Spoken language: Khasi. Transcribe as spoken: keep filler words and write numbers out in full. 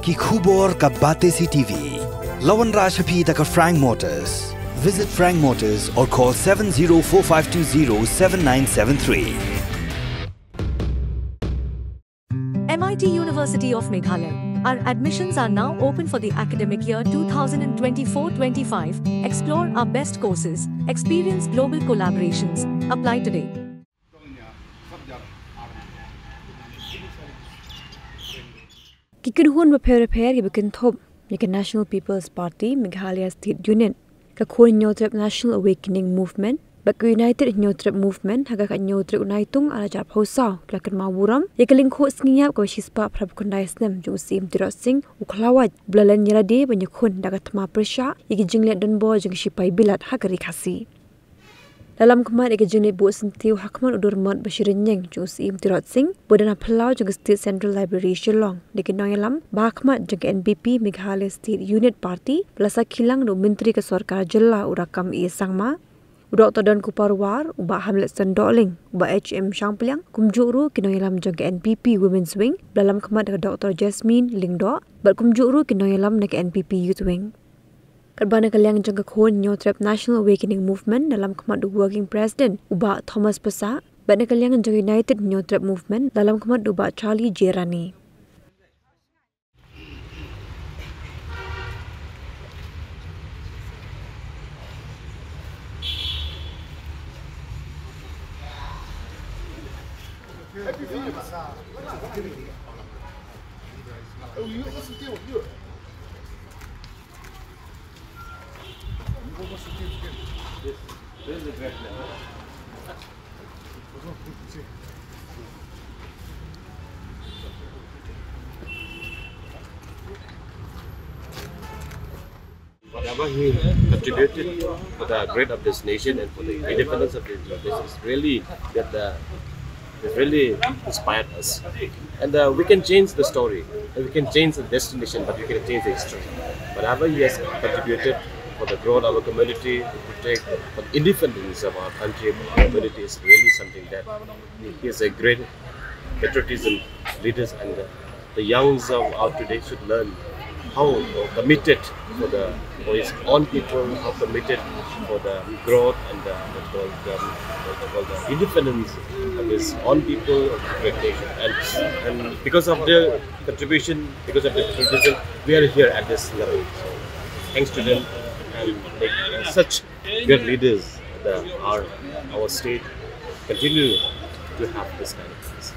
Ki khubor ka Batesi T V. La wanrah sha phi da ka Frank Motors. Visit Frank Motors or call seven zero four five two zero seven nine seven three. M I T University of Meghalaya. Our admissions are now open for the academic year two thousand twenty-four twenty-five. Explore our best courses, experience global collaborations. Apply today. Ki kynhun bapher bapher kiba kynthup ïa ka National People's Party Meghalaya State Unit, ka Khun Hynñiewtrep National Awakening Movement bad ka United Hynñiewtrep Movement ha ka khathynñiew tarik u Naitung arhajar arphew saw ki la kynmaw burom ïa ka lyngkhuh sngi ïap kaba shispah phraphew khyndai snem jong u Syiem Tirot Sing u Khlawait, ba la len ïalade ban ïakhun da ka thma pyrshah ïa ki jingleh donbor jong ki shipai bilat ha ka ri Khasi. La lam khmat ïa ka jingleit buh syntiew ha khmat u dur mot ba shi rynieng jong u Syiem Tirot Sing ba don ha phyllaw jong ka State Central Library Shillong da ki nongïalam ba ha khmat jong ka N P P Meghalaya State Unit Party ba la sakhi lang da u Myntri ka Sorkar Jylla u Rakkam A Sangma, u Doktor Donkupar War, u Bah Hamletson Dohling, u Bah H M Shangpliang, kumjuh ruh ki nongïalam jong ka N P P Women's Wing ba la lam khmat da ka Doktor Jasmine Lyngdoh bad kumjuh ruh ki nongïalam na ka N P P Youth Wing. Katba na ka liang jong ka Khun Hynñiewtrep National Awakening Movement la lam khmat da u Working President u Bah Thomas Passah bad na ka liang jong ka United Hynñiewtrep Movement la lam khmat da u Bah Charlie J Rani. Whatever he contributed for the great of this nation and for the independence of this nation is really that the it really inspired us. And uh, we can change the story, and we can change the destination, but we can change the history. Whatever he has contributed for the growth of our community, to protect for the independence of our country, of our community is really something that he is a great patriotism leaders and the, the youngs of our today should learn how committed for the for his own people, how committed for the growth and the, the, the, the, the independence of his own people, of the great nation. And, and because of their contribution, because of their contribution, we are here at this level. So thanks to them and like, such great leaders that are our state continue to have this kind of things.